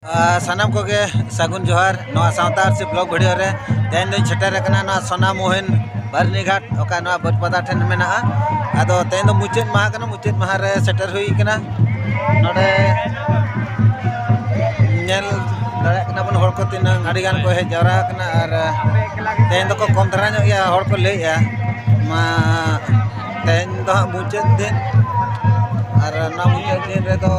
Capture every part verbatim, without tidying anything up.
ᱟᱨ ᱥᱟᱱᱟᱢ ᱠᱚᱜᱮ ᱥᱟᱹᱜᱩᱱ ᱡᱚᱦᱟᱨ ᱱᱚᱣᱟ ᱥᱟᱶᱛᱟ ᱟᱹᱨᱥᱤ ᱵᱞᱚᱜ ᱵᱷᱤᱰᱤᱭᱳ ᱨᱮ᱾ ᱛᱮᱦᱮᱧ ᱫᱚᱧ ᱥᱮᱴᱮᱨ ᱟᱠᱟᱱᱟ ᱱᱚᱣᱟ ᱥᱳᱱᱟ ᱢᱳᱦᱤᱱ ᱵᱟᱨᱱᱤᱜᱷᱟᱴ, ᱚᱠᱟ ᱱᱚᱣᱟ ᱵᱟᱹᱨᱯᱟᱫᱟ ᱴᱷᱮᱱ ᱢᱮᱱᱟᱜᱼᱟ᱾ ᱟᱫᱚ ᱛᱮᱦᱮᱧ ᱫᱚ ᱢᱩᱪᱟᱹᱫ ᱢᱟᱦᱟ ᱠᱟᱱᱟ, ᱢᱩᱪᱟᱹᱫ ᱢᱟᱦᱟ ᱨᱮ ᱥᱮᱴᱮᱨ ᱦᱩᱭ ᱠᱟᱱᱟ᱾ ᱱᱚᱰᱮ ᱧᱮᱞ ᱫᱟᱲᱮᱭᱟᱜ ᱠᱟᱱᱟ ᱵᱚᱱ ᱦᱚᱲ ᱠᱚ ᱛᱤᱱᱟᱹᱝ ᱟᱹᱰᱤ ᱜᱟᱱ ᱠᱚ ᱦᱮᱡ ᱡᱟᱣᱨᱟ ᱟᱠᱟᱱᱟ, ᱟᱨ ᱛᱮᱦᱮᱧ ᱫᱚᱠᱚ ᱠᱚᱢ ᱫᱷᱟᱨᱟ ᱧᱚᱜ ᱜᱮᱭᱟ ᱦᱚᱲ ᱠᱚ ᱞᱟᱹᱭᱮᱜᱼᱟ᱾ ᱢᱟ ᱛᱮᱦᱮᱧ ᱫᱚ ᱦᱟᱸᱜ ᱢᱩᱪᱟᱹᱫ ᱫᱤᱱ, ᱟᱨ ᱚᱱᱟ ᱢᱩᱪᱟᱹᱫ ᱫᱤᱱ ᱨᱮᱫᱚ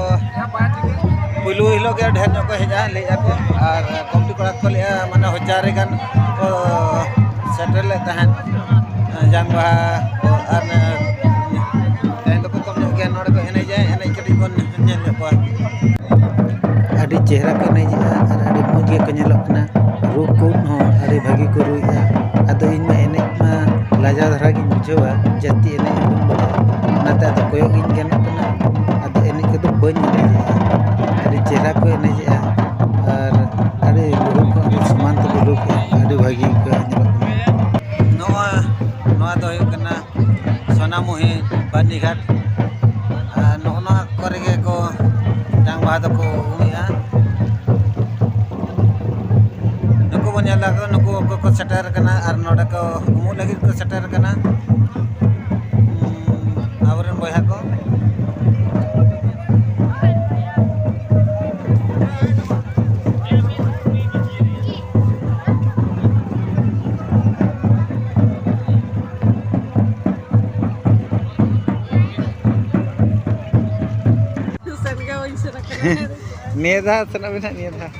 ᱯᱩᱭᱞᱩ ᱦᱤᱞᱳᱜ ᱜᱮ ᱰᱷᱮᱨ ᱧᱚᱜ ᱠᱚ ᱦᱮᱡᱼᱟ ᱞᱟᱹᱭᱮᱫᱼᱟ ᱠᱚ, ᱟᱨ ᱠᱚᱢᱴᱤ ᱠᱚᱲᱟ ᱠᱚ ᱞᱟᱹᱭᱮᱫᱼᱟ ᱢᱟᱱᱮ ᱦᱟᱡᱟᱨ ᱨᱮ ᱜᱟᱱ ᱠᱚ ᱥᱮᱴᱮᱨ ᱞᱮᱫ ᱛᱟᱦᱮᱸᱫ ᱡᱟᱝ ᱵᱟᱦᱟ ᱠᱚ, ᱟᱨ ᱛᱮᱦᱮᱧ ᱫᱚᱠᱚ ᱠᱚᱢ ᱧᱚᱜ ᱜᱮᱭᱟ᱾ ᱱᱚᱰᱮ ᱠᱚ ᱮᱱᱮᱡᱟ, ᱮᱱᱮᱡ ᱠᱟᱹᱴᱤᱡ ᱵᱚᱱ ᱧᱮᱞ ᱧᱚᱜ ᱠᱚᱣᱟ᱾ ᱟᱹᱰᱤ ᱪᱮᱦᱨᱟ ᱠᱚ ᱮᱱᱮᱡᱮᱜᱼᱟ ᱟᱨ ᱟᱹᱰᱤ ᱢᱚᱡᱽ ᱜᱮᱠᱚ ᱧᱮᱞᱚᱜ ᱠᱟᱱᱟ᱾ ᱨᱩ ᱠᱚ ᱦᱚᱸ ᱟᱹᱰᱤ ᱵᱷᱟᱹᱜᱤ ᱠᱚ ᱨᱩᱭᱮᱫᱼᱟ᱾ ᱟᱫᱚ ᱤᱧ ᱢᱟ ᱮᱱᱮᱡ ᱢᱟ ᱞᱟᱡᱟᱣ ᱫᱷᱟᱨᱟ ᱜᱤᱧ ᱵᱩᱡᱷᱟᱹᱣᱟ, ᱡᱟᱹᱥᱛᱤ ᱮᱱᱮᱡ ᱦᱚᱸ ᱵᱟᱹᱧ ᱵᱟᱲᱟᱭᱟ, ᱚᱱᱟᱛᱮ ᱟᱫᱚ ᱠᱚᱭᱚᱜ ᱜᱤᱧ ᱜᱟᱱᱚᱜ ᱠᱟᱱᱟ᱾ ᱟᱫᱚ ᱮᱱᱮᱡ ᱠᱚᱫᱚ ᱵᱟᱹᱧ ᱮᱱᱮᱡᱮᱜᱼᱟ᱾ ᱟᱹᱰᱤ ᱪᱮᱦᱨᱟ ᱠᱚ ᱮᱱᱮᱡᱮᱜᱼᱟ ᱟᱨ ᱟᱹᱰᱤ ᱞᱩᱦᱩᱠ ᱦᱚᱸ ᱟᱹᱰᱤ ᱥᱚᱢᱟᱱ ᱛᱮᱠᱚ ᱞᱩᱦᱩᱠᱮᱜᱼᱟ, ᱟᱹᱰᱤ ᱵᱷᱟᱹᱜᱤ ᱠᱚ ᱧᱮᱞᱚᱜ ᱠᱟᱱᱟ᱾ ᱱᱚᱣᱟ, ᱱᱚᱣᱟ ᱫᱚ ᱦᱩᱭᱩᱜ ᱠᱟᱱᱟ ᱥᱳᱱᱟᱢᱩᱦᱤ ᱵᱟᱹᱨᱱᱤᱜᱷᱟᱴ᱾ ᱟᱨ ᱱᱚᱜᱼᱚ ᱱᱚᱣᱟ ᱠᱚᱨᱮ ᱜᱮ ᱠᱚ ᱡᱟᱝ ᱵᱟᱦᱟ ᱫᱚᱠᱚ ᱩᱢᱮᱜᱼᱟ᱾ ᱱᱩᱠᱩ ᱵᱚᱱ ᱧᱮᱞ ᱫᱟ, ᱱᱩᱠᱩ ᱠᱚᱠᱚ ᱥᱮᱴᱮᱨ ᱠᱟᱱᱟ ᱟᱨ ᱱᱚᱰᱮ ᱠᱚ ᱩᱢᱩᱜ ᱞᱟᱹᱜᱤᱫ ᱠᱚ ᱥᱮᱴᱮᱨ ᱠᱟᱱᱟ, ᱩᱸ, ᱟᱵᱚᱨᱮᱱ ᱵᱚᱭᱦᱟ ᱠᱚ᱾ ᱱᱤᱭᱟᱹ ᱫᱷᱟᱣ ᱥᱮᱱᱚᱜ ᱵᱤᱱ ᱦᱟᱸᱜ, ᱱᱤᱭᱟᱹ ᱫᱷᱟᱣ᱾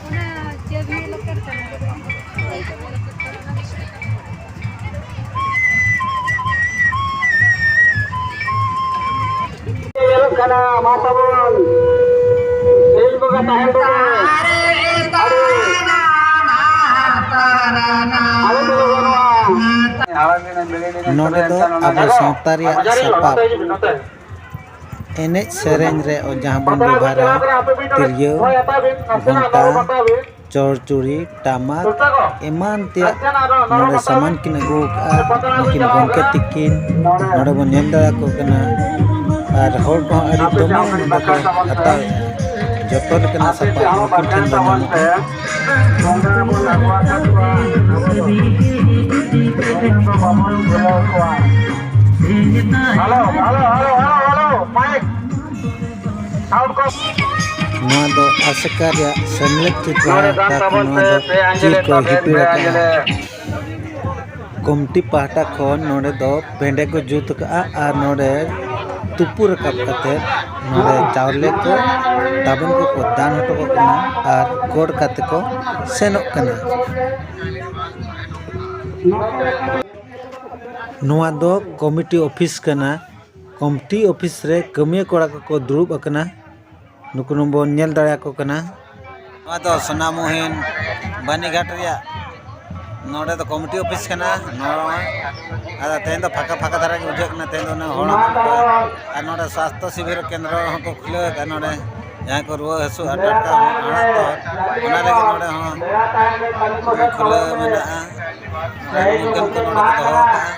ᱚᱱᱟ ᱪᱟᱹᱵᱤ ᱞᱮᱠᱟ ᱠᱟᱱᱟ᱾ ᱧᱮᱞᱚᱜ ᱠᱟᱱᱟ, ᱢᱟ ᱛᱟᱵᱚᱱ ᱥᱤᱧ ᱵᱚᱸᱜᱟ ᱛᱟᱦᱮᱱ ᱵᱚᱸᱜᱟ᱾ ᱟᱹᱰᱤ ᱟᱞᱮ ᱫᱚ ᱱᱚᱣᱟ ᱱᱚᱰᱮ ᱫᱚ ᱟᱵᱚ ᱥᱟᱶᱛᱟ ᱨᱮᱭᱟᱜ ᱥᱟᱯᱟᱵ ᱮᱱᱮᱡ ᱥᱮᱨᱮᱧ ᱨᱮ ᱡᱟᱦᱟᱸ ᱵᱚᱱ ᱵᱮᱵᱷᱟᱨᱟ, ᱛᱤᱨᱭᱳ, ᱜᱷᱚᱱᱴᱟ, ᱪᱚᱲᱪᱩᱲᱤ, ᱴᱟᱢᱟᱠ ᱮᱢᱟᱱ ᱛᱮᱭᱟᱜ ᱱᱚᱰᱮ ᱥᱟᱢᱟᱱ ᱠᱤᱱ ᱟᱹᱜᱩ ᱟᱠᱟᱫᱼᱟ᱾ ᱱᱩᱠᱤᱱ ᱜᱚᱢᱠᱮ ᱛᱤᱠᱤᱱ ᱱᱚᱰᱮ ᱵᱚᱱ ᱧᱮᱞ ᱫᱟᱲᱮᱭᱟᱠᱚ ᱠᱟᱱᱟ᱾ ᱟᱨ ᱦᱚᱲ ᱠᱚᱦᱚᱸ ᱟᱹᱰᱤ ᱫᱚᱢᱮ ᱱᱚᱰᱮ ᱠᱚ ᱦᱟᱛᱟᱣᱮᱫᱼᱟ᱾ ᱡᱚᱛᱚ ᱞᱮᱠᱟᱱᱟᱜ ᱥᱟᱯᱟᱵ ᱱᱩᱠᱤᱱ ᱴᱷᱮᱱ ᱫᱚ ᱧᱟᱢᱚᱜᱼᱟ᱾ ᱱᱚᱣᱟ ᱫᱚ ᱟᱥᱮᱠᱟ ᱨᱮᱭᱟᱜ ᱥᱮᱢᱞᱮᱫ ᱪᱤᱛᱨᱟ ᱯᱟᱦᱴᱟ ᱠᱷᱚᱱ ᱱᱚᱣᱟ ᱫᱚ ᱪᱤᱨ ᱠᱚ ᱦᱤᱯᱤᱲ ᱟᱠᱟᱫᱼᱟ᱾ ᱠᱚᱢᱤᱴᱤ ᱯᱟᱦᱴᱟ ᱠᱷᱚᱱ ᱱᱚᱰᱮ ᱫᱚ ᱯᱮᱸᱰᱮ ᱠᱚ ᱡᱩᱛ ᱟᱠᱟᱫᱼᱟ ᱟᱨ ᱱᱚᱰᱮ ᱛᱩᱯᱩ ᱨᱟᱠᱟᱵ ᱠᱟᱛᱮ ᱱᱚᱰᱮ ᱪᱟᱣᱞᱮ ᱠᱚ, ᱛᱟᱵᱮᱱ ᱠᱚᱠᱚ ᱫᱟᱱ ᱦᱚᱴᱚ ᱠᱟᱜ ᱠᱟᱱᱟ ᱟᱨ ᱜᱚᱰ ᱠᱟᱛᱮ ᱠᱚ ᱥᱮᱱᱚᱜ ᱠᱟᱱᱟ᱾ ᱱᱚᱣᱟ ᱫᱚ ᱠᱚᱢᱤᱴᱤ ᱚᱯᱷᱤᱥ ᱠᱟᱱᱟ᱾ ᱠᱚᱢᱤᱴᱤ ᱚᱯᱷᱤᱥ ᱨᱮ ᱠᱟᱹᱢᱤᱭᱟᱹ ᱠᱚᱲᱟ ᱠᱚᱠᱚ ᱫᱩᱲᱩᱵ ᱟᱠᱟᱱᱟ᱾ ᱱᱩᱠᱩ ᱵᱚᱱ ᱧᱮᱞ ᱫᱟᱲᱮᱭᱟᱠᱚ ᱠᱟᱱᱟ᱾ ᱱᱚᱣᱟ ᱫᱚ ᱥᱳᱱᱟᱢᱩᱦᱤᱱ ᱵᱟᱹᱱᱤᱜᱷᱟᱴ ᱨᱮᱭᱟᱜ ᱱᱚᱰᱮ ᱫᱚ ᱠᱚᱢᱤᱴᱤ ᱚᱯᱷᱤᱥ ᱠᱟᱱᱟ᱾ ᱱᱚᱜᱼᱚᱭ ᱟᱫᱚ ᱛᱮᱦᱮᱧ ᱫᱚ ᱯᱷᱟᱸᱠᱟ ᱯᱷᱟᱸᱠᱟ ᱫᱷᱟᱨᱟ ᱜᱮ ᱵᱩᱡᱷᱟᱹᱜ ᱠᱟᱱᱟ᱾ ᱛᱮᱦᱮᱧ ᱫᱚ ᱩᱱᱟᱹᱜ ᱦᱚᱲ ᱵᱟᱹᱱᱩᱜ ᱠᱚᱣᱟ᱾ ᱟᱨ ᱱᱚᱰᱮ ᱥᱟᱥᱛᱷᱚ ᱥᱤᱵᱤᱨ ᱠᱮᱱᱫᱨᱚ ᱦᱚᱸᱠᱚ ᱠᱷᱩᱞᱟᱹᱣ ᱟᱠᱟᱫᱼᱟ᱾ ᱱᱚᱰᱮ ᱡᱟᱦᱟᱸᱭ ᱠᱚ ᱨᱩᱣᱟᱹ ᱦᱟᱹᱥᱩᱜᱼᱟ ᱴᱟᱴᱠᱟ ᱟᱲᱟᱜ ᱛᱚ, ᱚᱱᱟ ᱞᱟᱹᱜᱤᱫ ᱱᱚᱰᱮ ᱦᱚᱸ ᱠᱷᱩᱞᱟᱹᱣ ᱢᱮᱱᱟᱜᱼᱟ᱾ ᱢᱩᱨᱜᱟᱹᱱ ᱠᱚ ᱱᱚᱰᱮ ᱠᱚ ᱫᱚᱦᱚ ᱟᱠᱟᱫᱼᱟ᱾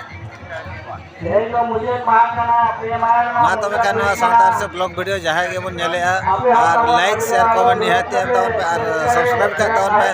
ᱢᱟ ᱛᱚᱵᱮ ᱠᱷᱟᱱ ᱱᱚᱣᱟ ᱥᱟᱶᱛᱟ ᱟᱹᱨᱤ ᱥᱮ ᱵᱞᱚᱜ ᱵᱷᱤᱰᱤᱭᱳ ᱡᱟᱦᱟᱸᱭ ᱜᱮᱵᱚᱱ ᱧᱮᱞᱮᱜᱼᱟ, ᱟᱨ ᱞᱟᱭᱤᱠ, ᱥᱮᱭᱟᱨ, ᱠᱚᱢᱮᱱᱴ ᱱᱤᱦᱟᱹᱛ ᱮᱢ ᱛᱟᱵᱚᱱ ᱯᱮ, ᱟᱨ ᱥᱟᱵᱥᱠᱨᱟᱭᱤᱵ ᱠᱟᱜ ᱛᱟᱵᱚᱱ ᱯᱮ᱾